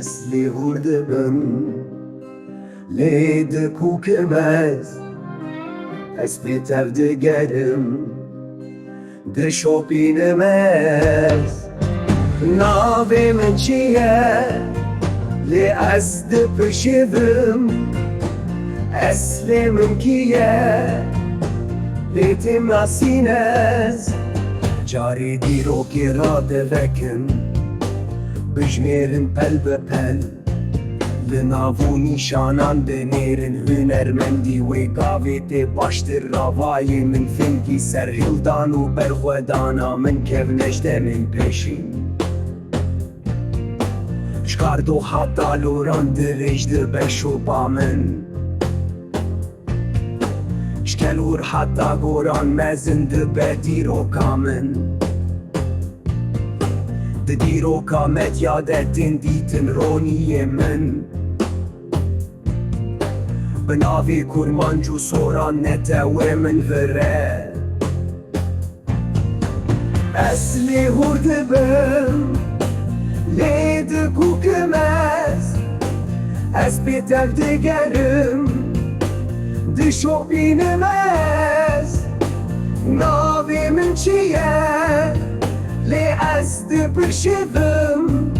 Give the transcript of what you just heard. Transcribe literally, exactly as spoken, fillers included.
Ez lê hûr dibim, lê dikokim ez, ez pê tev digerim, dişopînim ez. Navê min çi ye? Lê ez dipişivim, eslê min kî ye? Lê têm nasîn ez. Carê dîrokê radevekin, bijmêrin pel bi pel. Li nav û nîşanan dinêrin, hunermendî wê gavê tê baştir. Ravayê min fêmkî serhildan û berxwedana min kevne ji demên pêşîn. Ji kardo hata loran dirêj dibe şopa min. Ji kelûr heta goran mezin dibe dîroka min. Di dîroka medya de tên dîtin roniyê min. Bi navê kurmanc û soran netewê min vire. Ez lê hûr dibim, lê dikokim ez. Ez pê tev digerim, dişopînim ez. Navê min çi ye? Lê ez dipişivim,